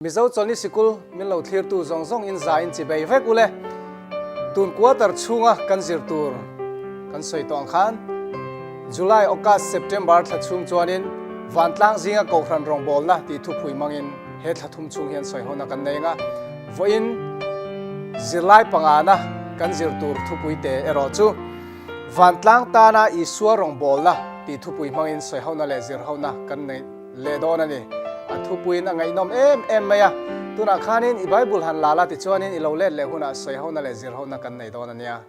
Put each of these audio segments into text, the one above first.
Mizo Chawlhni Sikul min lo thlirtu zawng zawng in za in chi bei vek ule. Tun quarter chhunga kan zir tur kan sawi tawh ang khan July, August, September thla chhung chuanin Vantlang zinga Kohhran rawngbawlna tih thupui hmangin he thla thum chhung hian sawihona kan nei anga vawiin zirlai pangana kan zir tur thupui te erawh chu Vantlang tana Isua rawngbawlna tih thupui hmangin sawihona leh zirhona kan nei leh dawn a ni. A thupuiin a ngaihnawm em em mai a, tunah khanin i Bible han la la tichuanin i lo let leh hunah sawihona leh zirhona kan nei dawn a nia.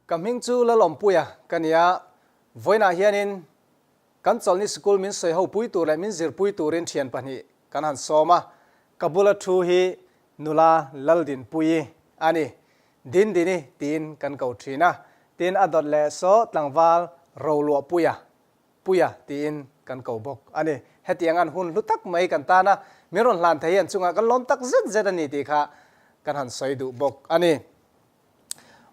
Ka hming chu Lalawmpuia ka ni a, vawiinah hianin kan chawlhni sikul min sawi ho pui tur leh min zirpui turin thian pahnih kan han sawm a, ka bula thu hi nula Laldinpuii a ni. Dindini tiin kan ko thin a, tin a dawt leh saw tlangval Roluahpuia, Puia tiin kan ko bawk a ni. Hetiang an hun hlu tak mai kan tan a, min rawn hlan thei hi an chungah kan lawm tak zet zet a ni tih kha kan han sawi duh bawk a ni.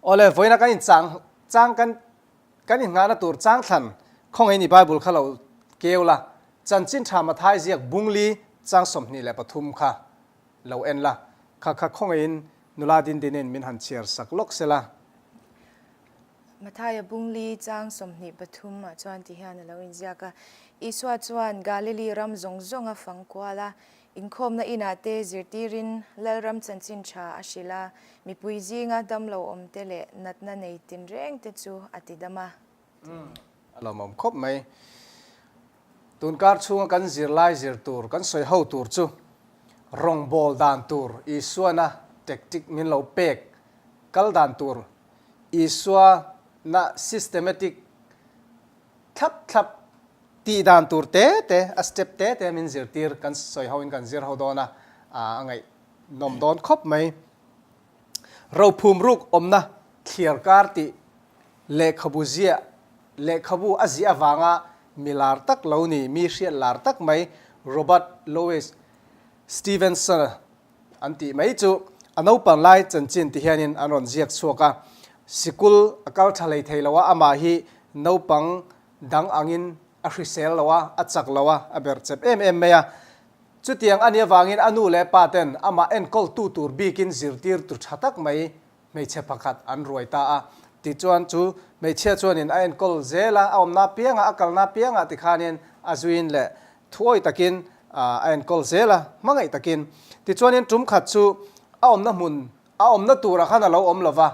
Awle, vawiina kan inchang chang kan kan innghahna tur chang thlan khawngaih ni Bible kha lo keu la, chanchin tha Mathai ziak bungli chang 23 kha lo en la, kha kha khawngaihin nula Dindinin min han chhiar sak lawk se la. Mathaia bungli chang 23 ah chuan ti hian a lo inziak a, Isua chuan Galili ram zawng zawng a fang kual a, inkhawmna inah te zirtirin Lalram chanchin tha a hrilh a, mipui zinga damlo awmte leh natna nei tinreng te chu a tidam a. A lawmawm khawp mai. Tunkar chhunga kan zirlai zir tur, kan sawi ho tur chu rawngbâwl dan tur Isuana tactic min lo pek kal dan tur Isuana systematic thlap thlap tih dan tur te te, a step te te min zirtir kan sawi hoin kan zir ho dawn a, a ngaihnawm dawn khawp mai. Rophum ruk awmna thliar kar tih Lehkhabu ziah, Lehkhabu a ziah avanga mi lar tak lo ni, mi hriat lar tak mai Robert Louis Stevenson an tih mai chu a naupang lai chanchin ti hianin an rawn ziak chhuak a. Sikul a kal tha hlei thei lo a, amah hi naupang dang angin a hrisel lo a, a chak lo a, a berh chep em em mai a. Chutiang a nih avangin a nu leh pa ten amah enkawltu tur bikin zirtirtu tha tak mai Hmeichhe pakhat an ruai ta a, tichuan chu hmeichhia chuanin a enkawl zel a, a awmna apiangah, a kalna apiangah tikhanin a zuiin leh thuawi takin a enkawl zel a, hmangaih takin. Tichuanin tum khat chu a awmna hmun, a awmna turah khan a lo awm lo va,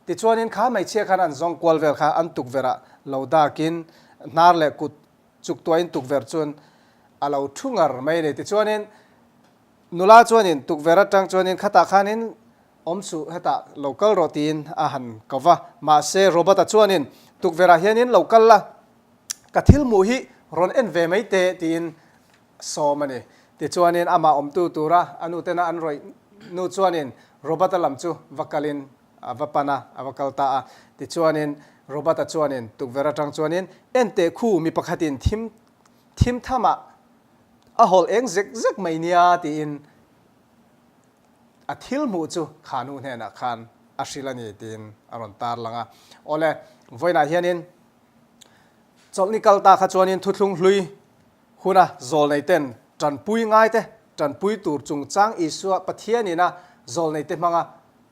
tichuanin kha hmeichhia khan an zawng kual vel kha an tukverhah lo dakin hnar leh kut chuktuahin tukverh chuan a lo thu ngar mai a ni. Tichuanin nula chuanin tukverh atang chuanin khatah khanin Awm suh, hetah lo kal rawh tiin a han ko va. Mahse, Robert-a chuanin, Tukverhah hianin lo kal la, ka thil hmuh hi rawn en ve mai teh tiin sawm a ni. Tichuanin amah awmtu tura a nutena an rawih nu chuanin Robert-a lam chu va kalin a va pan a, a va kal ta a. Tichuanin Robert-a chuanin tukverh atang chuanin, En teh khu, mi pakhatin thim thim thamah a hawl eng zek zek mai nia tiin A thil hmuh chu kha nu hnenah khan a hrilh a ni tiin a rawn tar lang a. Awle, vawiinah hianin chawlhni kal ta kha chuanin thuthlung hlui huna zawlneiten tanpui ngaite tanpui tur chungchang Isua Pathianin a zawlneite hmanga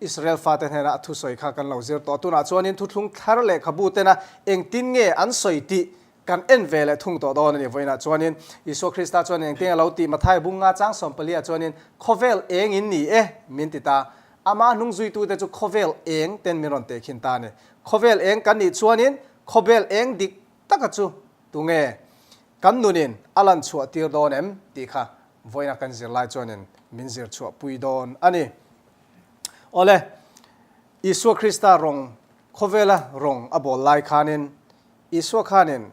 Israel fate hnena a thusawi kha kan lo zir tawh a. Tunah chuanin thuthlung thlar lehkhabu tena engtin nge an sawi tih Kan en ve leh thung tawh dawn a ni. Vawiinah chuanin Isua Krista chuanin engtin a lo tih? Mathai bunga chang sawmpaliah chuanin, Khawvel eng in ni e, min ti ta. Amah hnungzuitute chu khawvel eng ten min rawn tehkhin ta a ni. Khawvel eng kan nih chuanin khawbel eng dik taka chu tunge kan nunin a lan chhuah tir dawn em tih kha vawiina kan zirlai chuanin min zir chhuah pui dawn a ni. Awle, Isua Krista rawng khawvela rawng a bawl lai khanin Isua khanin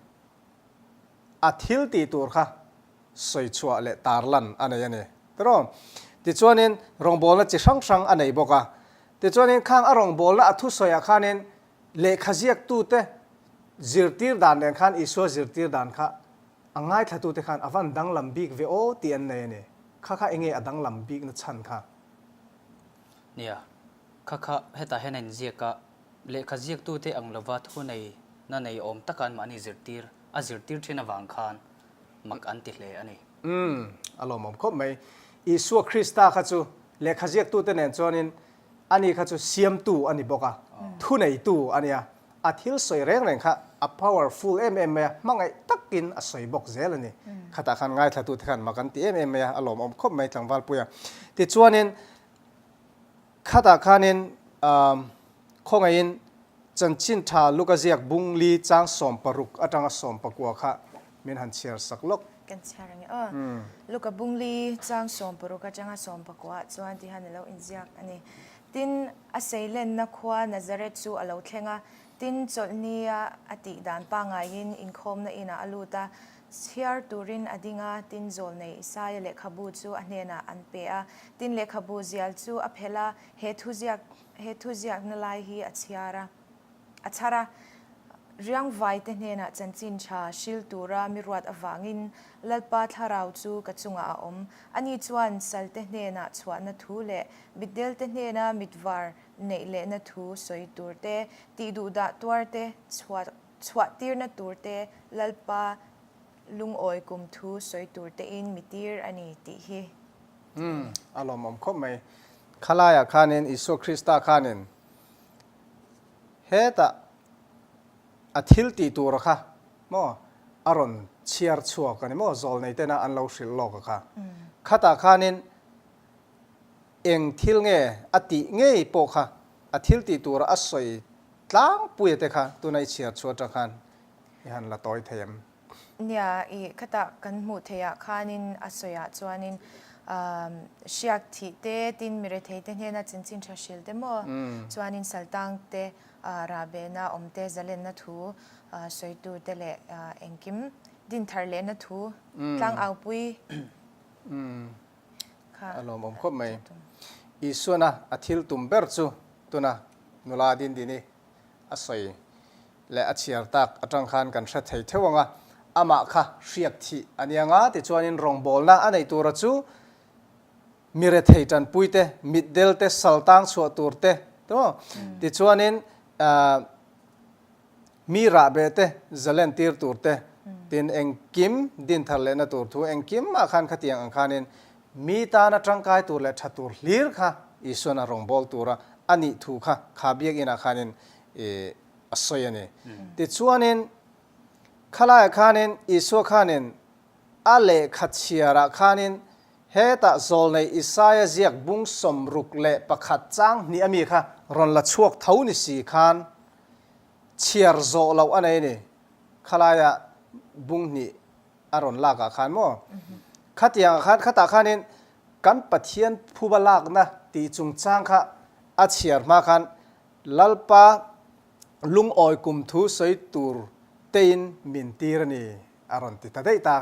a thil tih tur kha sawi chhuah leh tarlan a nei a ni. Tiraw? Tichuanin rawngbawlna chi hrang hrang a nei bawk a. Tichuanin khang a rawngbawlna a thusawiah khanin lehkha ziaktute zirtir dan nen khan Isua zirtir dan kha a ngaithlatute khan a van danglam bik ve aw tih an nei a ni. Kha kha enge a danglam bikna chhan kha? Nia, kha kha hetah hian a inziak a, lehkha ziaktute ang lova thu nei na nei awm taka anmahni zirtir a zirtir thin avang khan mak an ti hle a ni. Umm, a lawmawm khawp mai. Isua Krista kha chu lehkha ziaktute nen chuanin ani kha chu siamtu a ni bawk a, thuneitu a nia. A thil sawi reng reng kha a powerful em em mai a, hmangaih takin a sawi bawk zel a ni. Khatah khan ngaithlatute khan mak an ti em em mai a, a lawmawm khawp mai tlangvalpuia. Tichuanin khatah khanin khawngaihin Chanchin tha Luka ziak bung li chang 16 atanga 19 kha min han chhiar sak lawk. Kan chhiar ang e aw. Luka bung li chang 16 atanga 19 ah chuan ti hian a lo inziak a ni. Tin, a seilenna khua Nazareth chu a lo thleng a, tin chawlhnia a tih dan pangaiin inkhawmna inah a lut a, chhiar turin a ding a, tin zawlnei Isaia lehkhabu chu a hnenah an pe a, tin lehkhabu zial chu a phelh a, he thuziak He thuziakna lai hi a chhiar a, a chhar a, Riangvaite hnenah chanchin tha hril tura mi ruat avangin Lalpa thlarau chu ka chungah a awm. Ani chuan salte hnenah chhuahna thu leh mitdelte hnena mitvar neih lehna thu sawi tur te, tihduhdah tuar te chhuah tirna tur te Lalpa lungawi kum thu sawi tur tein mi tir a ni tih hi. Umm, a lawmawm khawp mai. Khalaiah khanin Isua Krista khanin hetah a thil tih tura kha maw a rawn chhiar chhuak a ni maw, zawlnei tena an lo hrilh lawk a kha. Khatah khanin eng thil nge a tih ngei pawh kha a thil tih tura a sawi tlangpuia te kha tuna i chhiar chhuah atang khan i han la tawi thei em? Nia, i khatah kan hmuh theihah khanin a sawiah chuanin hriak thih te, tin mirethei te hnena chinchin tha hril te maw, chuanin saltang te rahbehna awm te, zalenna thu sawitu te leh engkim dinthar lehna thu tlangaupui kha A lawmawm khawp mai. Isuana a thil tum ber chu tuna nula Dindini a sawi leh a chhiar tak atang khan kan hre thei theuh ang a, amah kha hriak thih a ni ang a, tichuanin rawngbawlna a neih tura chu mi rethei tanpui te, mitdel te, saltang chhuah tur te, temaw? Tichuanin mi rahbeh te, zalen tir tur te, tin engkim dinthar lehna tur thu engkimah khan khatiang ang khanin mi tana tangkai tur leh tha tur hlir kha Isuan a rawngbâwl tura a nih thu kha kha biakinah khanin i a sawi a ni. Tichuanin, khalaiah khanin Isua khanin a lehkha chhiarah khanin hetah zawlnei Isaia ziak bung 61 chang hnih ami kha rawn la chhuak tho ni si khan chhiar zawh loh a nei a ni. Khalaia bung hnih a rawn lakah khan maw? Khatiangah khan, khatah khanin kan Pathian phuba lakna tih chungchang kha a chhiar hma khan Lalpa lungawi kum thu sawi tur tein min tir a ni, a rawn ti ta daih ta.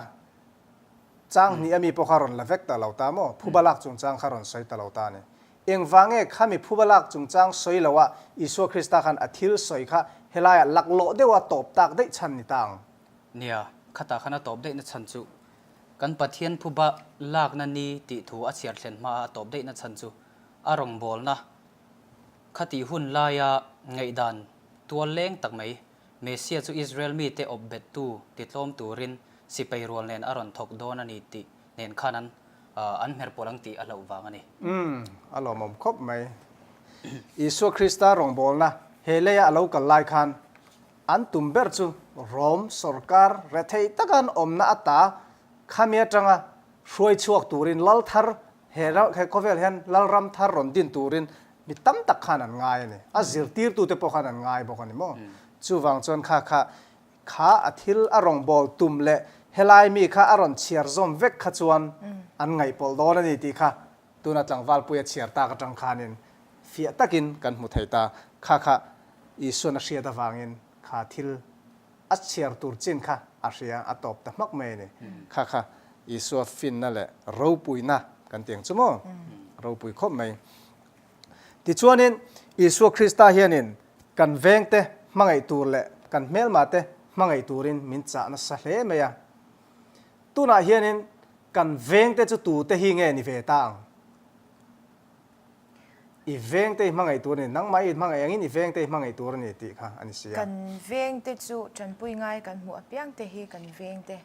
Chang hnih ami pawh kha rawn la vek ta lo ta maw? Phuba lak chungchang kha rawn sawi ta lo ta a ni. Engvang nge khami phuba lak chungchang sawi loah Isua Krista khan a thil sawi kha helaiah laklawh deuha tawp tak daih chhan ni ta ang? Nia, khatah khan a tawp daihna chhan chu kan Pathian phuba lakna ni tih thu a chhiar thlen hmaa a tawp daihna chhan chu a rawngbawlna Khatih hun laia ngaihdan tual leng tak mai, Messia chu Israel mite awp bettu titlawm turin sipai rual nen a rawn thawk dawn a ni tih nen khan an an hmer pawlh ang tih a hlauh vang a ni. Umm, a lawmawm khawp mai. Isua Krista rawngbawlna he leia a lo kal lai khan an tum ber chu Rom sawrkar rethei taka an awmna ata khami atanga hruai chhuak turin lal thar He ral, he khawvel hian Lalram thar rawn din turin Mi tam tak khan an ngai a ni. A zirtirtute pawh khan an ngai bawk a ni maw? Chuvang chuan kha kha kha a thil a rawngbâwl tum leh helai mi kha a rawn chhiar zawm vek kha chuan an ngaihpawlh dawn a ni tih kha tuna tlangvalpuia chhiar tak atang khanin fiah takin kan hmu thei ta. Kha kha Isuan a hriat avangin kha thil a chhiar tur chin kha a hria, a tawp ta hmak mai a ni. Kha kha Isua finna leh ropuina kan ti ang chu maw? Ropui khawp mai. Tichuanin, Isua Krista hianin kan vengte hmangaih tur leh kan hmelmate hmangaih turin min chah nasa hle mai a. Tunah hianin kan vengte chu tute hi nge ni ve ta ang? I vengte i hmangaih tur a ni, nangmah i hmangaih angin i vengte i hmangaih tur a ni tih kha a ni si a. Kan vengte chu tanpui ngai kan hmuh apiangte hi kan vengte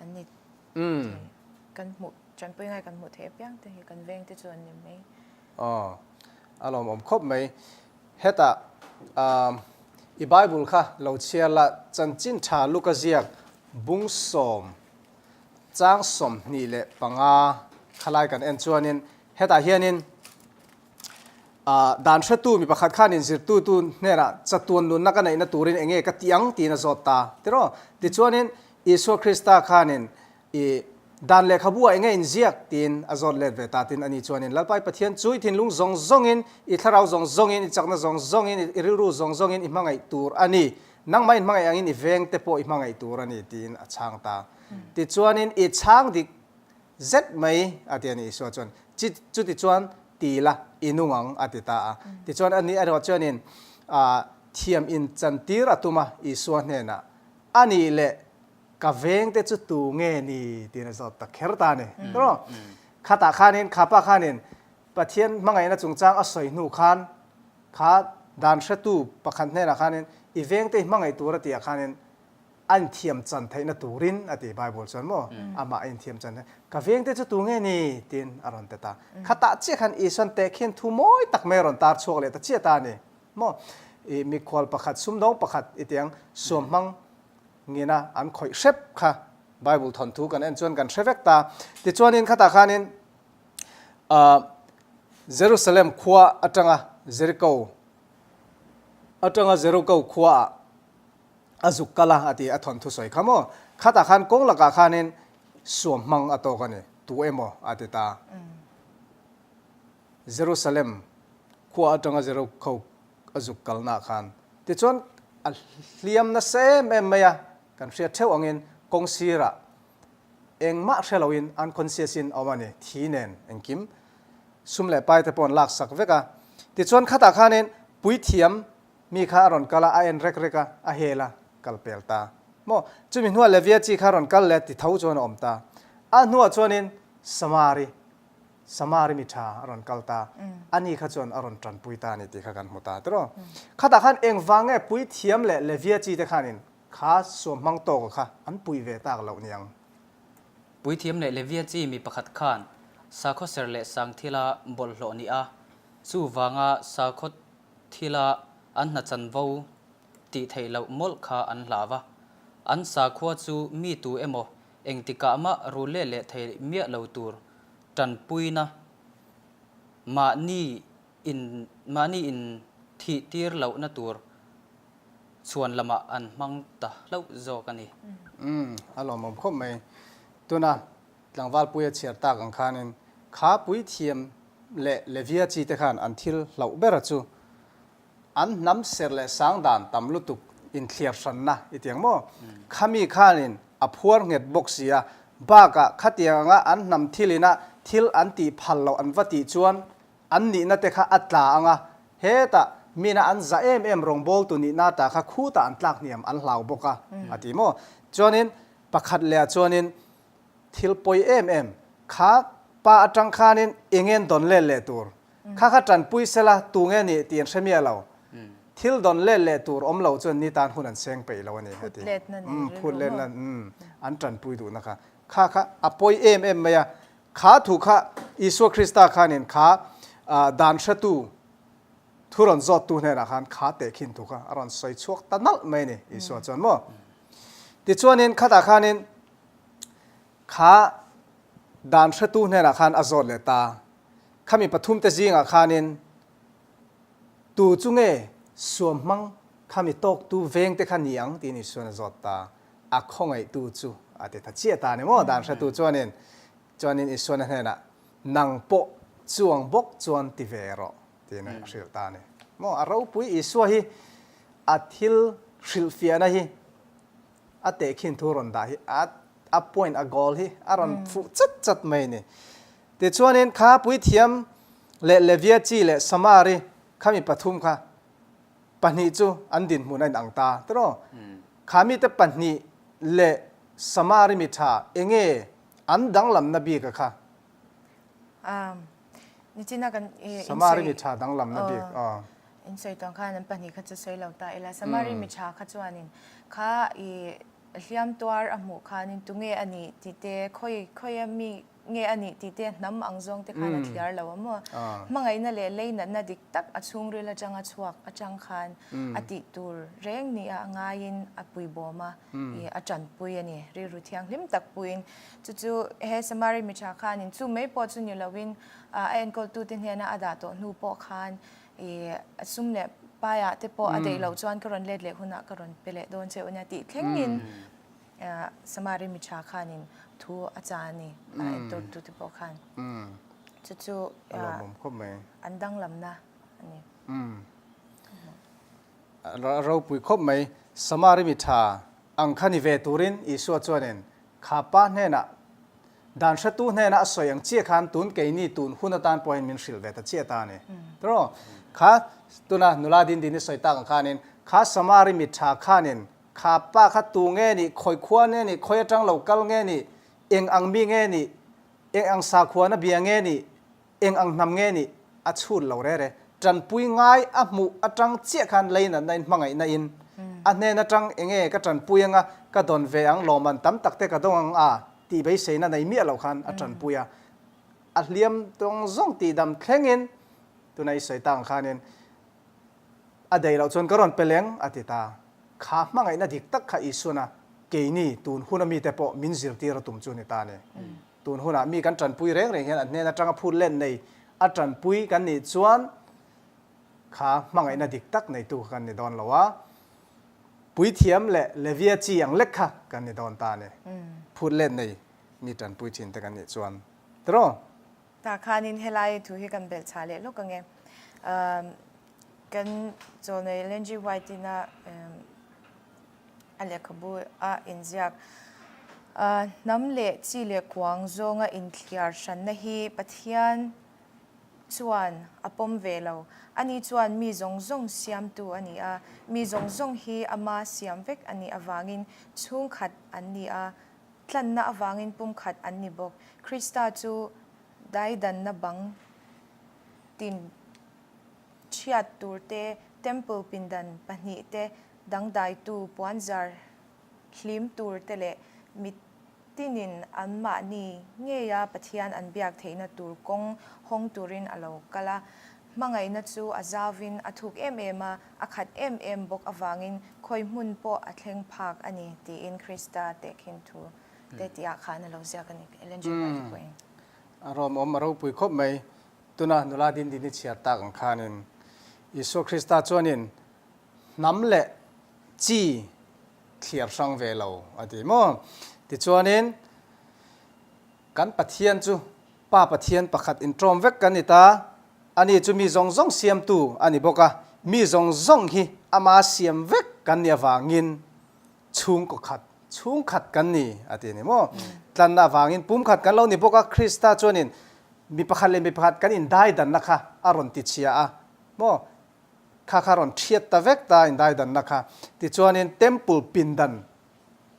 an ni thei. Kan hmuh, tanpui ngai kan hmuh theih apiangte hi kan vengte chu an ni mai. Aw, a lawmawm khawp mai. Hetah i Bible kha lo chhiar la, chanchin tha Luka ziak bung sawm chang 25 khalai kan en chuanin Hetah hianin dan hretu mi pakhat khanin zirtutu hnenah chatuan nunna ka neihna turin eng nge ka tih ang tiin a zawt ta tiraw? Tichuanin Isua Krista khanin i dan lehkhabu ah eng nge inziak tiin a zawt let ve ta tin ani chuanin Lalpai Pathian chu i thinlung zawng zawngin, i thlarau zawng zawngin, i chakna zawng zawngin, i rilru zawng zawngin i hmangaih tur a ni. Nangmah in hmangaih angin i vengte pawh i hmangaih tur a ni tiin a chhang ta. Tichuanin i chhang dik Zet mai, a ti a ni. Isua chuan, Chi, chuti chuan ti la, i nung ang, a ti ta a. Tichuan ani erawh chuanin thiam inchantir a tum a, Isua hnenah, A nih leh ka vengte chu tu nge ni? tiin a zawt ta kher ta a ni. Tawh, khatah khanin, kha pa khanin Pathian hmangaihna chungchang a sawi hnu khan, kha dan hretu pakhat hnenah khanin, I vengte i hmangaih tur a tihah khanin, A inthiam chan theihna turin a ti Bible chuan maw amah a inthiam chan theih ka vengte chu tu nge ni tiin a rawn ti ta. Khatah chiah khan Isuan tehkhin thu mawi tak mai a rawn tar chhuak leh ta chiah ta a ni maw. I mikhual pakhat sumdawng pakhat i tiang suam hmang ngina an khawih hrep kha Bible thawnthu kan en chuan kan hre vek ta. Tichuanin khatah khanin Jerusalem khua atanga Jericho atanga Jericho khuaah A zuk kal a, a ti a thawnthu sawi kha maw? Khatah khan kawng lakah khanin suam hmang a tawk a ni, tu emaw a ti ta. Jerusalem khua atanga Jerikho a zuk kalnaah khan tichuan a hliam nasa em em mai a, kan hriat theuh angin kawng sirah engmah hre loin unconscious in a awm a ni, thi nen engkim sum leh pai te pawh an laksak vek a. Tichuan khatah khanin puithiam Mi kha a rawn kal a, a en rek rek a, a hel a, kal pel ta. Maw? Chumi hnuah Levia chi kha a rawn kal leh ti tho chuan a awm ta. A hnuah chuanin Samari, Samari mi tha a rawn kal ta. Ani kha chuan a rawn tanpui ta a ni tih kha kan hmu ta tiraw? Khatah khan engvang nge Puithiam leh Levia chi te khanin kha suamhmang tawka kha an pui ve tak loh niang? Puithiam leh Levia chi mi pakhat khan sakhaw ser leh sang thila bawlhhlawh ni a, chuvanga sakhaw Thila an hna chanvo tih theih loh mawlh kha an hlau a, an sakhua chu mi tu emaw engtikah mah rul leh leh thei miah lo tur tanpuina mahni in mahni in thih tir lohna tur chhuan lamah an hmang ta hlauh zawk a ni. Umm, a lawmawm khawp mai. Tuna tlangvalpuia chhiar tak ang khanin kha puithiam leh Levia chi te khan an thil hlauh ber a chu an hnam serh leh sang dan tam lutuk inthliar hranna i tiang maw? Khami khanin a phuar nghet bawk si a, bakah khatiang anga an hnam thilina thil an tih phal loh an va tih chuan an nihna te kha a tla anga hetah mina an za em em rawngbawltu nihna ta kha khutah an tlak hniam an hlau bawk a a ti maw? Chuanin pakhat leh ah chuanin Thil pawi em em, kha pa atang khanin engen dawn let leh tur, kha kha tanpui sela tu nge nih tih an hre miah lo. Thil dawn let leh tur awm lo chuan ni tan hun an seng peih lo a ni a ti. Phut letna an tanpui duhna kha. Kha kha a pawi em em mai a. Kha thu kha Isua Krista khanin kha dan hretu thu rawn zawttu hnenah khan kha tehkhin thu kha a rawn sawi chhuak ta nalh mai a ni Isua chuan maw. Tichuanin khatah khanin Kha dan hretu hnenah khan a zawt leh ta. Khami pathumte zingah khanin. Tu chu nge suam hmang khami tawktu vengte kha ni ang tiin Isuan a zawt ta. A khawngaihtu chu a ti ta chiah ta a ni maw? Dan hretu chuanin chuanin Isuan a hnenah, Nang pawh chuang bawk chuan ti ve rawh tiin a hrilh ta a ni maw? A ropui Isua hi a thil hrilhfiahna hi a tehkhin thu rawn dah hi a a point a goal hi a rawn fuh chat chat mai a ni. Tichuanin kha puithiam leh Levia chi leh Samari khami pathum kha pahnih chu an dinhmun a inang ta tiraw? Kha mite pahnih leh Samari mi tha enge an danglamna bik a kha? Nichina kan Samari mi tha danglamna bik aw. In sawi tawng khan an pahnih kha chu sawi lo ta ila. Samari mi tha kha chuanin kha i hliam tuar a hmuh khanin tunge a nih tih te, khawi khawia mi nge a nih tih te hnam ang zawng te khan a thliar lo a maw? Hmangaihna leh leinatna dik tak a chhungril atanga chhuak atang khan a tih tur reng nia a ngaiin a puibawm a, i a tanpui a ni. Rilru thianghlim tak puiin chu chu he Samari mi tha khanin chu mai pawh chu ni loin a enkawltute hnena a dah tawh hnu pawh khan I sum leh paiah te pawh a deih loh chuan ka rawn let leh hunah ka rawn pe leh dawn che u nia tih thlengin Samari mi tha khanin thu a cha a ni a entirtu te pawh khan. Chu chu an danglamna a ni. A ropui khawp mai. Samari mi tha ang kha ni ve turin Isua chuanin kha pa hnenah Dan hretu hnena a sawi ang chiah khan tun keini tun hun atan pawhin min hrilh ve ta chiah ta a ni. Tiraw? Kha tuna nula din din i sawi tak ang khanin kha Samari mi tha khanin kha pa kha tu nge nih, khawi khua nge nih, khawi atang lo kal nge nih, eng ang mi nge nih, eng ang sakhuana bia nge nih, Eng ang hnam nge nih a chhut lo re re. Tanpui ngai a hmuh atang chiah khan leinatna in hmangaihna in a hnen atang enge ka tanpui anga ka dawn ve ang lawmman tam tak te ka dawng ang a tih beiseina nei miah lo khan a tanpui a. A hliam tawng zawng tih dam thleng in tuna i sawi tak ang khanin a daih loh chuan ka rawn pe leng a ti ta. Kha hmangaihna dik tak kha Isuana keini tun hun a mite pawh min zirtir a tum chu ni ta a ni. Tun hunah mi kan tanpui reng reng hian an hnen atanga phut len nei a tanpui kan nih chuan kha hmangaihna dik tak neitu kha kan ni dawn lo a, puithiam leh Levia chi ang lek kha kan ni dawn ta a ni. Phut len nei mi tanpui thin te kan nih chuan tiraw? Tah khanin helai thu hi kan belh chhah leh lawk ange. Kan chawlnei Ellen G. White ina A lehkhabu a inziak. Hnam leh chi leh kuang zawnga inthliar hranna hi Pathian chuan a pawm ve lo. Ani chuan mi zawng zawng siamtu a ni a, mi zawng zawng hi ama siam vek a nih avangin chhungkhat an ni a, tlanna avangin pumkhat an ni bawk. Krista chu daidanna bang tin Chhiat tur te, Temple pindan pahnihte dangdaitu puanzar hlim tur te leh mitinin anmahni ngeia Pathian an biak theihna tur kawng hawng turin a lo kal a. Hmangaihna chu a zauvin a thuk em em a, a khat em em bawk avangin khawi hmun pawh a thleng phak a ni tiin Krista tehkhin thu te tihah khan a lo ziak a ni, Ellen G. White pawhin. A rawmawm a ropui khawp mai. Tuna nula din din i chhiar tak ang khanin Isua Krista chuanin hnam leh chi thliar hrang ve lo a ti maw? Tichuanin kan Pathian chu Pa Pathian pakhat inṭawm vek kan ni ta, ani chu mi zawng zawng siamtu a ni bawk a, mi zawng zawng hi ama siam vek kan nih avangin chhungkaw khat, chhungkhat kan ni a ti a ni maw? Tlanna avangin pumkhat kan lo ni bawk a, Krista chuanin Mi pakhat leh mi pakhat kan indaidanna kha a rawn ti chhia a maw? Kha kha rawn thiat ta vek ta indaidanna kha. Tichuanin temple pindan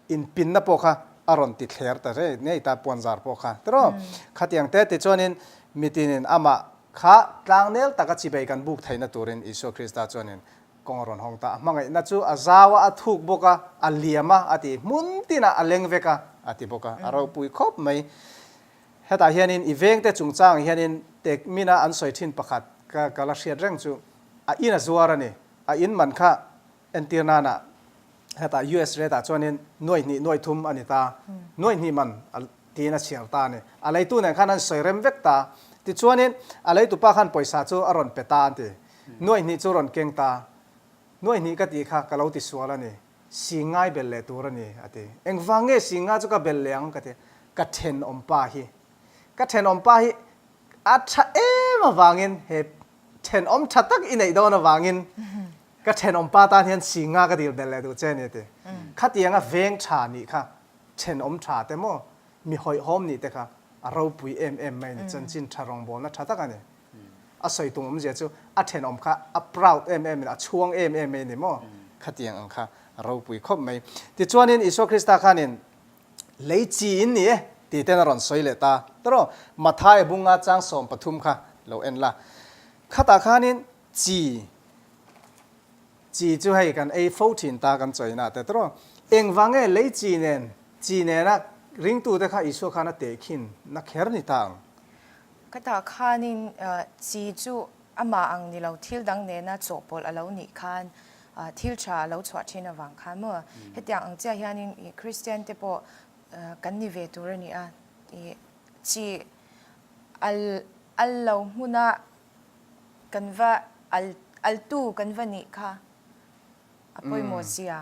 inpinna pawh kha a rawn ti thler ta rei ngei ta puanzar pawh kha tiraw? Khatiang te tichuanin mitinin amah kha tlangnel taka chibei kan buk theihna turin Isua Krista chuanin kawng a rawn hawng ta. A hmangaihna chu a zau a, a thuk bawk a, a liam a, a ti hmun tinah a leng vek a, a ti bawk a, a ropui khawp mai. Hetah hianin i vengte chungchang hianin tek mina an sawi thin pakhat ka ka la hriat reng chu a in a zuar a ni. A in man kha entir nana hetah US rate ah chuanin nuai hnih nuai thum a ni ta. Nuai hnih man a tiin a chhiar ta a ni. A leitu nen khan an sawi rem vek ta. Tichuanin a leitupa khan pawisa chu a rawn pe ta an ti. Nuaihnih chu rawn keng ta. Nuaihnih ka tih kha ka lo ti sual a ni. Singai belh leh tur a ni, a ti. Engvang nge singa chu ka belh leh ang? ka ti. Ka thenawmpa hi. Ka thenawmpa hi a tha em avangin he thenawm tha tak i neih dawn avangin ka thenawmpa tan hian singa ka dil belh leh duh che a ni, a ti. Khatianga veng tha nih kha thenawm tha te maw, mi hawihhawm nih te kha a ropui em em mai a ni. Chanchin tha rawngbawlna tha tak a ni. A sawi tum awmzia chu a thenawm kha a proud em em in a chhuang em em mai a ni maw? Khatiang ang kha a ropui khawp mai. Tichuanin Isua Krista khanin lei chi in ni e tih ten a rawn sawi leh ta. Tawraw, Matthai bunga chang 13 kha lo en la. Khatah khanin chi, chi chu hei kan ei fo thin ta kan chawina te tawraw. Engvang nge lei chi nen, chi nena ringtute kha Isua khan a tehkhin na kher ni ta ang? Ka tah khanin chi chu amah ang ni lo thil dang nena chawhpawlh a lo nih khan thil tha a lo chhuah thin avang khan maw hetiang ang chiah hianin ih Kristian te pawh kan ni ve tur a ni a, ih chi al al lo hmuna kan va al altu kan va nih kha a pawimawh zia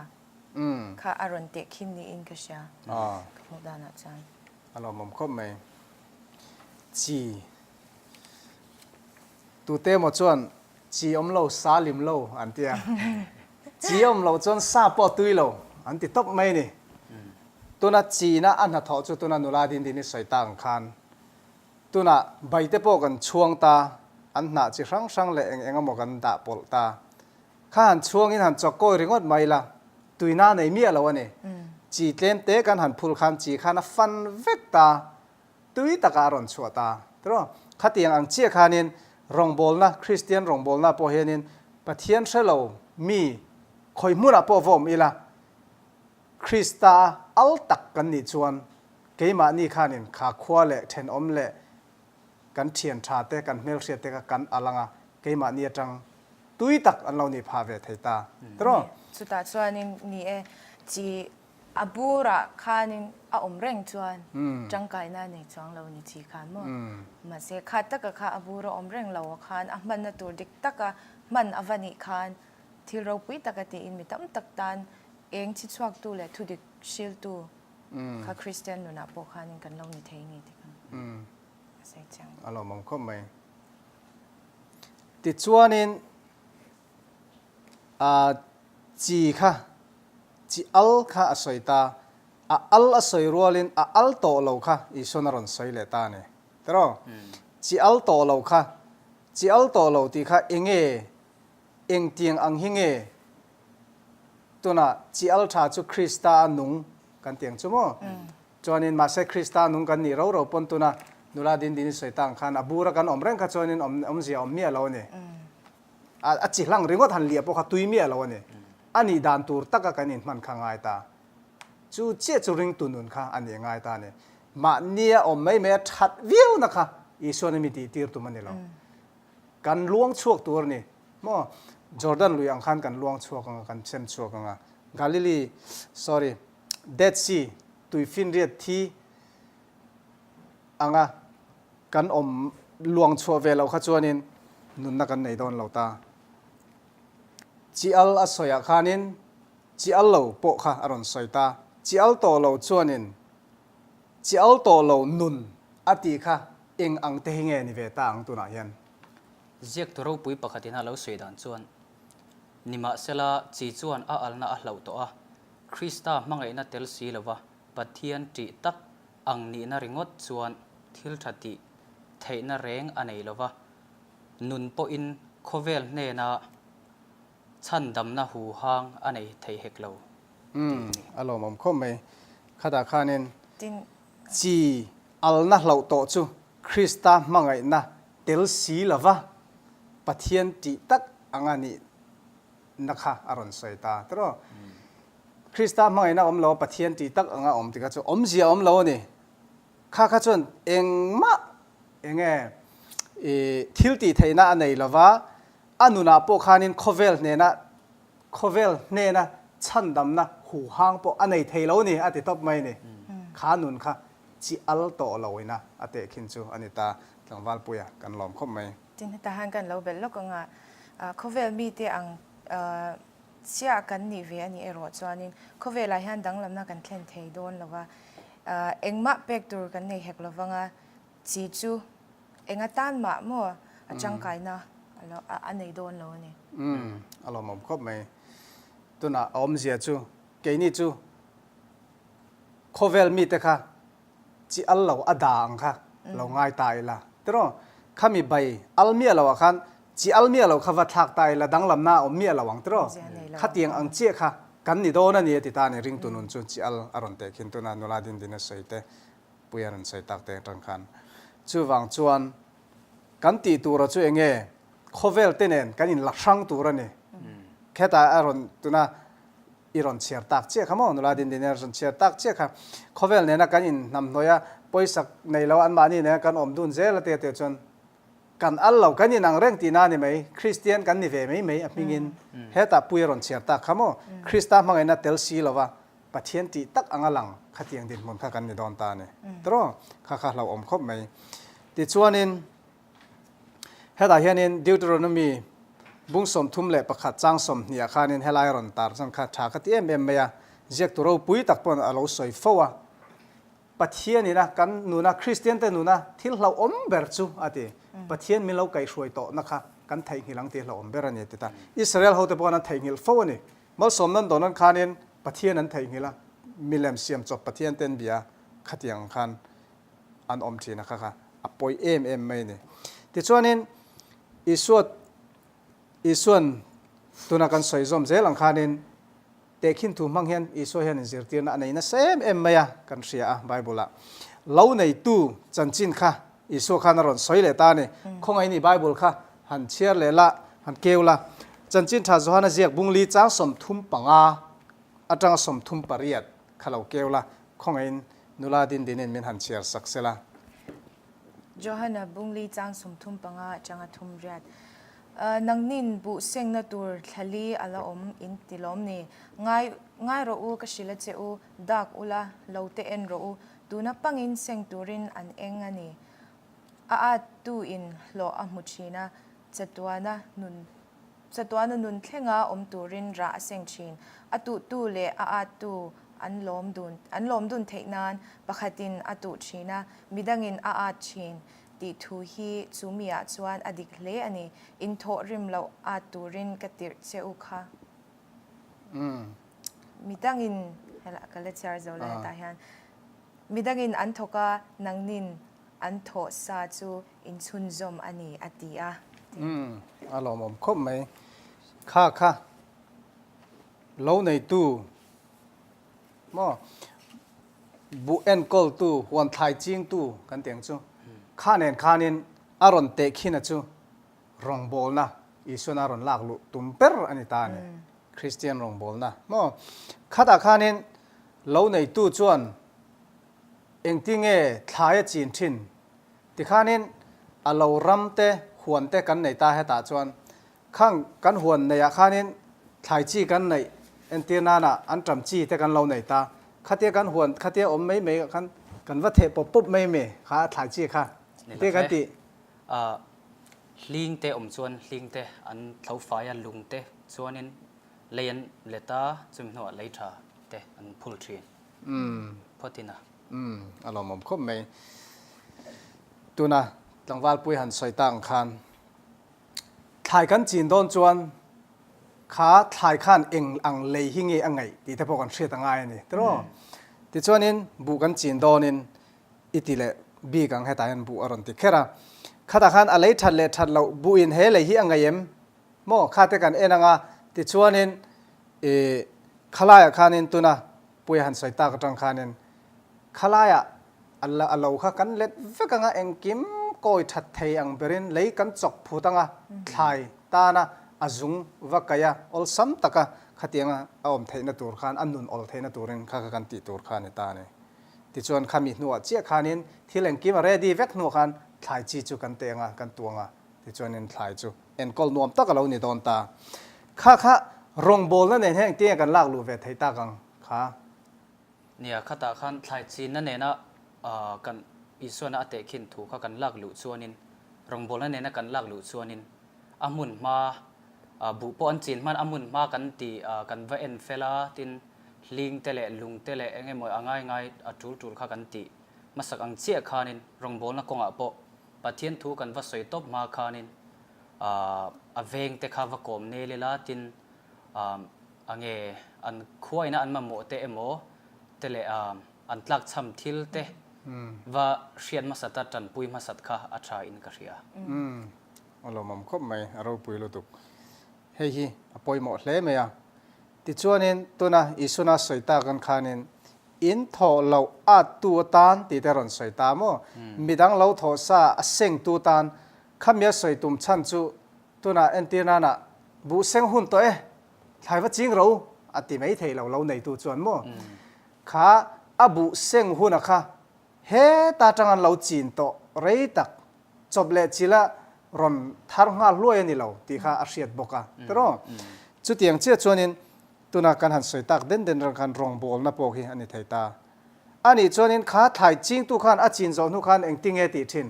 kha a rawn tehkhin niin ka hria ka hmuh danah chuan. A lawmawm khawp mai. Chi. Tute emaw chuan chi awm lo, sa lim lo an ti a. Chi awm loh chuan sa pawh tui lo an ti tawp mai a ni. Tuna china a hnathawh chu tuna nula din din i sawi tak ang khan tuna baite pawh kan chhuang ta, an hnah chi hrang hrang leh eng eng emaw kan dah pawlh ta. Kha han chhuangin han chawkkawi ringawt mai la, tuina nei miah lo a ni. Chi tlem te kan han phul khan chi khan a fan vek ta, tui takah a rawn chhuah ta. Tiraw? Khatiang ang chiah khanin rawngbawlna, Kristian rawngbawlna pawh hianin Pathian hre lo mi khawi hmunah pawh va awm ila, Krista a al tak kan nih chuan keimahni khanin kha khua leh thenawm leh kan thian tha te, kan hmelhriat te kha kan al anga keimahni atang tui tak an lo nih phah ve thei ta. Tiraw? Chutah chuanin ni e, chi a burah khanin a awm reng chuan tangkaina a nei chuang lo ni chi khan maw? Mahse kha taka kha a bur a awm reng lo a khan a hmanna tur dik taka hman a va nih khan thil ropui taka tiin mi tam tak tan eng chi chhuaktu leh thudik hriltu kha Kristian nunah pawh khanin kan lo ni thei ni tih kha a sawi chiang bawk. A lawmawm khawp mai. Tichuanin a chi kha, chi al kha a sawi ta, a al a sawi rualin a al tawh lo kha Isuan a rawn sawi leh ta a ni. Tiraw? Chi al tawh lo kha, chi al tawh lo tih kha enge, engtiang ang hi nge Tunah chi al tha chu Krista a nung kan ti ang chu maw? Chuanin mahse Krista a nung kan nih ro ro pawn tuna nula din din i sawi ta ang khan a bura kan awm reng kha chuanin awm awmzia awm miah lo a ni. A a chi hlang ringawt han liah pawh kha tui miah lo a ni. A nih dan tur taka kan inhman kha ngai ta. Chu chiah chu ringtu nun kha a nih ngai ta a ni. Mahnia awm mai mai a that viau na kha Isuan a mi tih tir tum a ni lo. Kan luang chhuak tur a ni. Maw? Jordan lui ang khan kan luang chhuak ang a, kan sem chhuak ang a. Galilee, sorry, Dead Sea, tuifinriat thi anga kan awm luang chhuah ve loh kha chuanin nunna kan nei dawn lo ta. Chi al a sawiah khanin chi al lo pawh kha a rawn sawi ta. Chi al tawh lo chuanin Chi al tawh lo nun a tih kha eng ang te hi nge ni ve ta ang tunah hian? Ziaktu ropui pakhatin a lo sawi dan chuan, Nimahsela, chi chuan a alna a hlauh tawh a, Krista hmangaihna tel si lova Pathian ṭih tak ang nihna ringawt chuan thil ṭha tih theihna reng a nei lova, nun pawhin khawvel hnena chhandamna huhang a nei thei hek lo. Umm, a lawmawm khawp mai. Khatah khanin chi alna hlauh tawh chu Krista hmangaihna tel si lova Pathian tih tak anga nihna kha a rawn sawi ta tiraw? Krista hmangaihna awm lo a Pathian tih tak anga awm tikha chu awmzia awm lo a ni. Kha kha chuan engmah enge i thil tih theihna a nei lova a nunah pawh khanin khawvel hnena Khawvel hnena chhandamna huhang pawh a nei thei lo ni a ti tawp mai ni. Kha nun kha chi al tawh lo ina a tehkhin chu a ni ta. Tlangvalpuia kan lawm khawp mai. Tin hetah hian kan lo belh lawk ang a. Khawvel mite ang chiah kan nih ve a nih erawh chuanin khawvelah hian danglamna kan thlen thei dawn lo va, engmah pek tur kan nei hek lo vang a, chi chu eng atan mah maw a tangkaina a nei dawn lo a ni. Umm, a lawmawm khawp mai. Tunah a awmzia chu keini chu khawvel mite kha chi al lo a da ang kha lo ngai ta ila tiraw? Khami bai al miah lo ah khan chi al miah lo kha va thlak ta ila danglamna a awm miah lo ang tiraw? Khatiang ang chiah kha kan ni dawn a ni a ti ta a ni ringtu nun chu chi al a rawn teh khin tuna nula din din a sawi te pui a rawn sawi tak te atang khan. Chuvang chuan kan tih tura chu eng nge khawvel te nen kan inla hrang tur a ni. Khetah a rawn tuna I rawn chhiar tak chiah kha maw? Nula Dindin a rawn chhiar tak chiah kha. Khawvel nena kan inhnamhnawih a, pawisa nei lo anmahni nena kan awm dun zel a tia tih chuan kan al lo, kan inang reng tihna a ni mai. Kristian kan ni ve mai mai a hmingin hetah pui a rawn chhiar tak kha maw? Krista hmangaihna tel si lova Pathian tih tak anga lang khatiang dinhmun kha kan ni dawn ta a ni. Tiraw? Kha kha hlauhawm khawp mai. Tichuanin. Hetah hianin Deuteronomy bung 31 chang 20 ah khanin helai a rawn tar chuan kha tha ka ti em em mai a, ziaktu ropui tak pawhin a lo sawi fo a, Pathianin a kan nuna Kristian te nuna thil hlauhawm ber chu a ti, Pathian min lo kaihhruai tawhna kha kan theihnghilh ang tih hlauhawm ber a ni a ti ta. Israel hote pawh khan an theihnghilh fo a ni. Malsawm nan dawn an khanin Pathian an theihnghilh a, milem siam chawp Pathian te an bia a, khatiang ang khan an awm thin a kha kha a pawi em em mai a ni. Tichuanin Isua Isuan tuna kan sawi zawm zel ang khanin tehkhin thu hmang hian Isua hian inzirtirna a nei nasa em em mai a kan hria a Bible-ah. Lo neitu chanchin kha Isua khan a rawn sawi leh ta a ni. Khawngaih ni Bible kha han chhiar leh la, han keu la. Chanchin tha Johana ziak bungli chang 35 atanga 38 kha lo keu la. Khawngaihin nula din dinin min han chhiar sak sela. Johana Bungli chang 35 atanga thum riat. Nangnin buh sengna tur thlali a la awm in ti lawm ni? Ngai ngai rawh u ka hrilh a che u, dak ula, lo te en rawh u, tuna pangin seng turin an eng a ni. A at tu in hlawh a hmu thin a, chatuana nun Chatuana nun thlenga awm turin rah a seng thin. A tuhtu leh a attu an lawm dun an lawm dun theih nan pakhatin a tuh thin a, midangin a at thin tih thu hi chu miah chuan a dik hle a ni. Inthawh rim loh at turin ka tirh che u kha. Midangin, hela ka la chhiar zo lai hetah hian, midangin an thawk a, nangnin an thawh sa chu inchhunzawm a ni, a ti a. Umm, a lawmawm khawp mai. Kha kha lo neitu maw buh enkawltu, huan thlai chingtu kan tih ang chu, kha nen khanin a rawn tehkhina chu rawngbawlna Isuan a rawn lak luh tum ber a ni ta a ni. Kristian rawngbawlna maw. Khatah khanin lo neitu chuan Engtinge thlai a chin thin? Tikhanin a lo ram te, huan te kan nei ta hetah chuan khang kan huan neihah khanin thlai chi kan neih entir nana an ṭam chi te kan lo nei ta. Khatia kan huan khatia awm mai mai ah khan kan va theh pawp pawp mai mai kha a thlai chi kha Ni te kan lo tih. A hling te awm chuan hling te an thlo fai a, lung te chuanin lei an let a, chumi hnuah lei tha te an phul thin. Umm. Phawt in a. Umm, a lawmawm khawp mai. Tuna tlangvalpui han sawi tak ang khan thlai kan chin dawn chuan kha thlai khan eng ang lei hi nge a ngaih tih te pawh kan hriat a ngai a ni tiraw? Tichuanin buh kan chin dawnin i ti leh bik ang hetah hian buh a rawn ti kher a. Khatah khan a lei that leh that loh buhin he lei hi a ngaih em? Maw kha te kan en ang a, tichuanin i khalaiah khanin tuna Puia han sawi tak atang khanin khalaiah a la a lo kha kan let vek anga engkim kawi that thei ang berin lei kan chawk phut anga thlai tana a zung va kaih a awlsam taka khatianga a awm theihna tur khan a nun awl theihna turin kha kha kan tih tur kha a ni ta a ni. Tichuan khami hnuah chiah khanin thil engkim a ready vek hnuah khan thlai chi chu kan teh anga kan tuang a tichuanin thlai chu enkawl nuam tak a lo ni dawn ta. Kha kha rawngbawlna nen hian engtin nge kan lak luh ve thei tak ang kha? Nia, khatah khan thlai chinna nena kan Isuana a tehkhin thu kha kan lak luh chuanin, rawngbawlna nena kan lak luh chuanin a hmun hma. Buh pawh an chin hman a hmun hma kan ti kan va en fel a, tin hling te leh lung te leh eng emaw a ngai ngai a tul tul kha kan tih hmasak ang chiah khanin rawngbawlna kawngah pawh Pathian thu kan va sawi tawp hma khanin a veng te kha va kawm nel ila, tin a nge an khuaina an mamawh te emaw te leh an tlakchham thil te va hriat hmasat a tanpui hmasat kha a tha in ka hria. A lawmawm khawp mai, a ropui lutuk. Hei hi a pawimawh hle mai a. Tichuanin tuna Isuna sawi tak ang khanin in thawh loh at tu atan tih te rawn sawi ta maw? Midang lo thawh sa a seng tu tan khami a sawi tum chhan chu tuna entir nana buh seng hun tawh e, thlai va ching ro a ti mai thei lo, lo neitu chuan maw? Kha a buh seng huna kha Heta tang an lo chin tawh rei tak chawp leh chila rawn thar nghal hluai a ni lo tih kha a hriat bawk a tiraw? Chutiang chiah chuanin tuna kan han sawi tak den den rang khan rawngbawlna pawh hi a ni thei ta. A nih chuanin kha thlai chingtu khan a chin zawh hnu khan engtinge tih thin?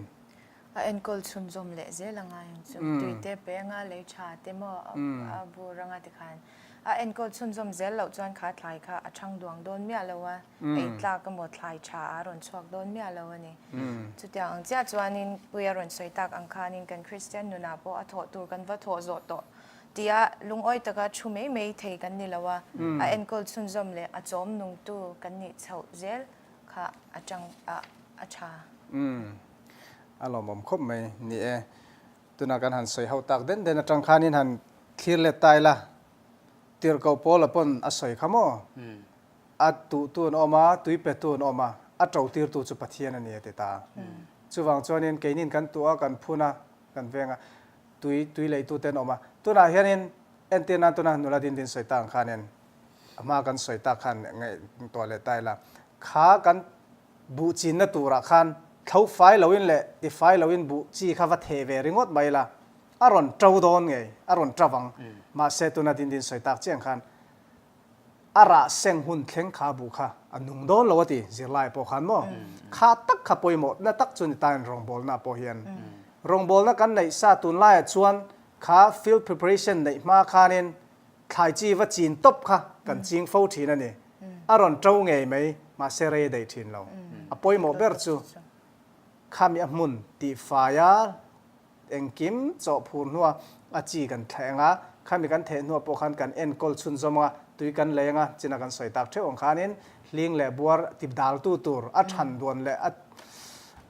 A enkawl chhunzawm leh zel a ngai ang chu. Tuite penga lei tha te maw a bur anga tikhan a enkawl chhunzawm zel loh chuan kha thlai kha a thang duang dawn miah lo a, ei tlak emaw thlai tha a rawn chhuak dawn miah lo a ni. Chutiang ang chiah chuanin Puia rawn sawi tak ang khanin kan Kristian nunah pawh a thawh tur kan va thawh zawh tawh tia lungawi taka thu mai mai thei kan ni lo a, a enkawl chhunzawm leh a chawm nungtu kan nih chhoh zel kha a tang a a tha. Umm. A lawmawm khawp mai ni e. Tuna kan han sawi ho tak den den atang khanin han thlir let ta ila, Tirhkoh Paula pawn a sawi kha maw? A tuhtu an awm a, tui petu an awm a, a to tirtu chu Pathian a ni a ti ta. Chuvang chuanin keinin kan tuah a, kan phun a, kan veng a, tui tui leitute an awm a. Tunah hianin entir nan tuna nula din din sawi ta ang khanin a hma kan sawi tak khan ngaihtuah leh ta ila, kha kan buh chinna turah khan thlo fai loin leh ti fai loin buh chi kha va theh ve ringawt mai ila, a rawn to dawn ngei, a rawn to vang. Mahse tuna din din sawi tak chiang khan a rah seng hun thleng kha buh kha a nung dawn lo a ti, zirlai pawh khan maw? Kha tak kha pawimawh na tak chu ni tain rawngbawlna pawh hian rawngbawlna kan neih sa tunlaiah chuan kha field preparation neih hma khanin Thlai chi va chin tawp kha kan ching fo thin a ni. A rawn to ngei mai, mahse rei a daih thin lo. A pawimawh ber chu khami a hmun tihfai a, engkim chawh phur hnua a chi kan thleng a, khami kan theh hnuah pawh khan kan enkawl chhunzawm anga, tui kan lei anga, china kan sawi tak theuh ang khanin hling leh buar ti daltu tur, a than duan leh a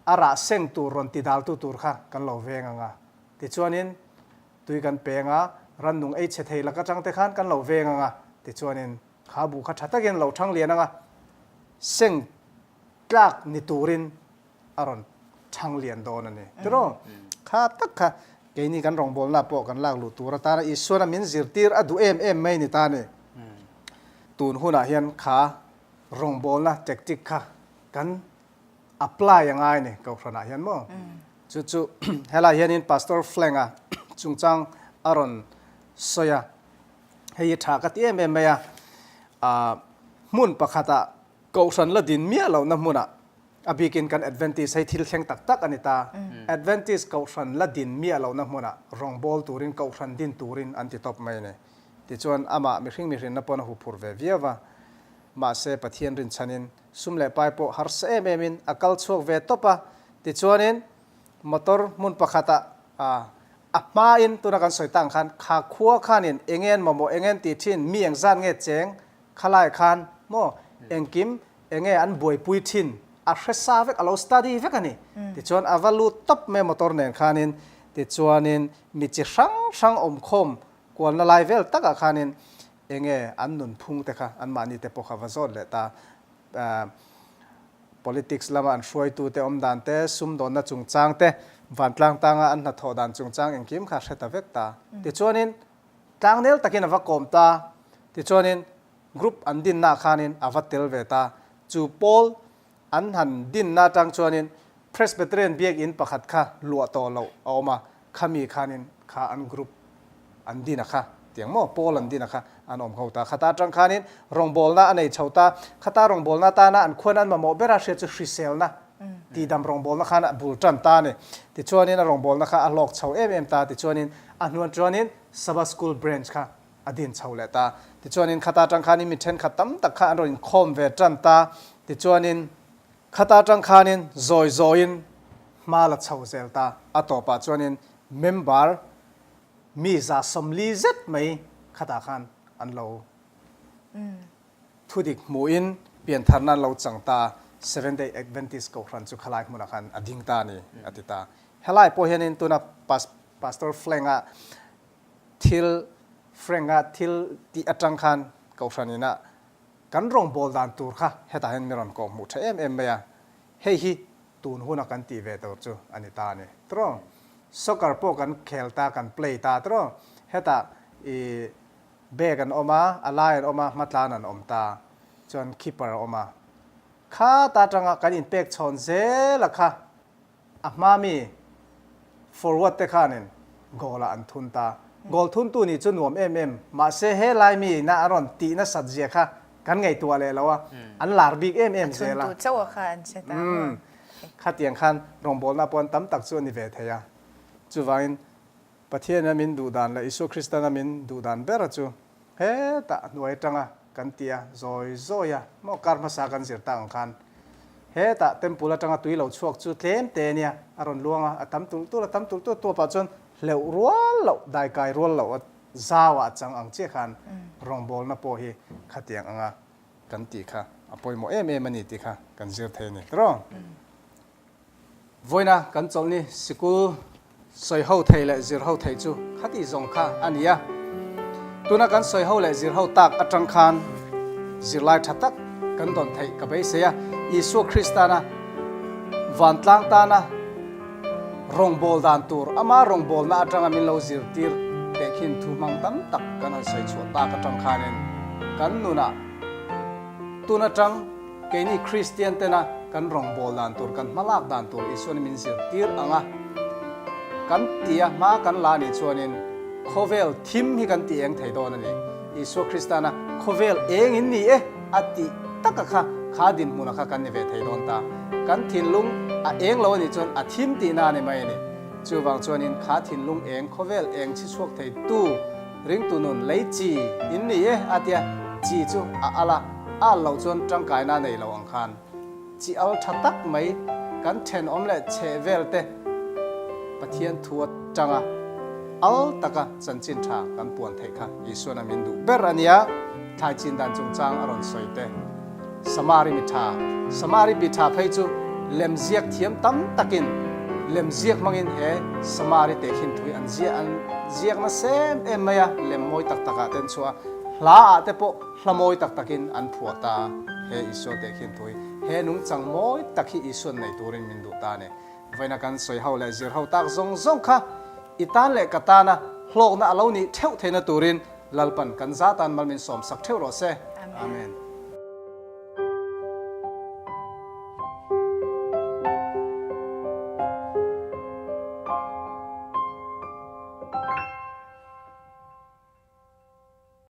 a rah seng tur rawn ti daltu tur kha kan lo veng anga. Tichuanin Tui kan peng a, rannung ei chhe thei lak atang te khan kan lo veng ang a, tichuanin kha buh kha tha takin lo thang lian ang a, seng tlak ni turin a rawn thang lian dawn a ni. Tiraw? Kha tak kha keini kan rawngbawlna pawh kan lak luh tur atana Isuana min zirtir a duh em em mai ni ta ni. Tun hunah hian kha rawngbawlna tactic kha kan apply a ngai a ni Kohhranah hian maw? Chu chu helai hianin Pastor Flank-a chungchang a rawn sawi a, hei hi tha ka ti em em mai a, ah hmun pakhatah Kohhran la din miah lohna hmunah a bikin kan Adventist hei thil thleng tak tak a ni ta, Adventist Kohhran la din miah lohna hmunah rawngbâwl turin Kohhran din turin an ti tawp mai a ni. Tichuan amah mihring mihrinna pawn a huphurh ve viau va, mahse Pathian rinchhanin Sum leh pai pawh harsa em em in a kal chhuak ve tawp a, tichuanin motor hmun pakhatah a hmain tuna kan sawi tak ang khan kha khua khanin eng nge an mamawh, eng nge an tih thin, mi engzat nge cheng khalai khan maw engkim eng nge an buaipui thin a hre sa vek, a lo study vek a ni. Tichuan a va lut tawp mai motor nen khanin, tichuanin mi chi hrang hrang awmkhawm kualna lai vel takah khanin Enge an nunphung te kha anmahni te pawh kha va zawt leh ta. Politics lama an hruaitu te awm dan te, sumdawnna chungchang te, vantlang tanga an hnathawh dan chungchang engkim kha hre ta vek ta. Tichuanin tlangnel takin a va kawm ta. Tichuanin group an dinnaah khanin a va tel ve ta. Chu pawl An han dinna atang chuanin Presbyterian biakinn pakhat kha luah tawh loh a awm a, khami khanin kha an group an din a kha, tiang maw, pawl an din a kha an awm ho ta. Khata atang khanin rawngbawlna a nei chho ta, khata rawngbawlna atana an khuan an mamawh ber a hriat chu hriselna tihdam rawngbawlna khan a bul tan ta a ni. Tichuanin a rawngbawlna kha a hlawk chho em em ta, tichuanin. A hnuan chuanin Sabbath School Branch kha a din chho leh ta. Tichuanin khata atang khanin mi thenkhat tam tak kha an rawn inkhawm ve tan ta. Tichuanin khata atang khanin zawi zawiin hma la chho zel ta. A tawpah chuanin member mi 140 zet mai khatah khan an lo Thudik hmuhin piantharna an lo chang ta, Seventh Day Adventist Kohhran chu khalai hmunah khan a ding ta a ni, a ti ta. Helai pawh hianin tuna Pastor Frank-a thil Frank-a thil tih atang khan Kohhran ina kan rawngbâwl dan tur kha hetah hian mi rawn kawhhmuh tha em em mai a, hei hi tun huna kan tih ve tur chu a ni ta a ni. Tiraw? Soccer pawh kan khel ta, kan play ta tiraw? Hetah i Bag an awm a, a lai an awm a, hmatlan an awm ta. Chuan keeper a awm a. Kha ta atanga kan inpek chhawn zel a kha a hma mi forward te khanin goal ah an thun ta. Goal thuntu nih chu nuam em em, mahse he lai mi ina a rawn tih nasat zia kha kan ngaihtuah leh lo a, an lar bik em em zel a. A thuntu chauh a kha an hre ta maw? Khatiang khan rawngbawlna pawh an tam tak chu a ni ve thei a. Chuvangin Pathiana min duh dan leh Isua Kristana min duh dan bera chu hetah hnuai atanga kan ti a, zawi zawi a, maw kar hmasa kan zir tak ang khan hetah temple atanga tui lo chhuak chu tlem te nia a rawn luang a, a tam tulh tulh a tam tulh tulh tuapah chuan hleuh rual loh, daikai rual loh a zauah a chang ang chiah khan rawngbawlna pawh hi khatiang anga kan tih kha a pawimawh em em a ni tih kha kan zir thei a ni tiraw? Vawiina kan chawlhni sikul sawi ho thei leh zir ho thei chu khati zawng kha a ni a. Tuna kan sawi ho leh zir ho tak atang khan zirlai tha tak kan dawn theih ka beisei a. Isua Kristana vantlang tana rawngbâwl dan tur, ama rawngbâwlna atanga min lo zirtir tehkhin thu hmang tam tak kan han sawi chhuah tak atang khanin kan nunah tun atang Keini Kristian tena kan rawngbâwl dan tur, kan hmalak dan tur Isua'n min zirtir ang a, kan tia hma kan la anih chuanin khawvel thim hi kan ti eng thei dawn a ni. Isua Kristana khawvel eng in ni e a tih taka kha, kha dinhmuna kha kan ni ve thei dawn ta. Kan thinlung a eng lo anih chuan a thim tihna a ni mai a ni. Chuvang chuanin kha thinlung eng, khawvel eng chhi chhuak thei tu ringtu nun lei chi in ni e a tia, chi chu a al a. A al loh chuan tangkaina a nei lo ang khan chi al tha tak mai kan thenawm leh chheh vel te Pathian thu atanga al taka chanchin tha kan puan theih kha Isuan a min duh ber a nia. Thlai chin dan chungchang a rawn sawi te. Samari mi tha, Samari bi tha phei chu lemziak thiam tam takin lemziak hmangin he Samari tehkhin thu hi an ziah an ziak nasa em em mai a, lem mawi tak takah te an chhuah a, hla ah te pawh Hla mawi tak takin an phuah ta, he Isua tehkhin thu hi he nungchang mawi tak hi Isua'n nei turin min duh ta a ni. Vawiina kan sawi ho leh zir ho tak zawng zawng kha i tan leh ka tana hlawkna a lo nih theuh theihna turin Lalpan kan za tan mal min sawmsak theuh rawh se. Amen.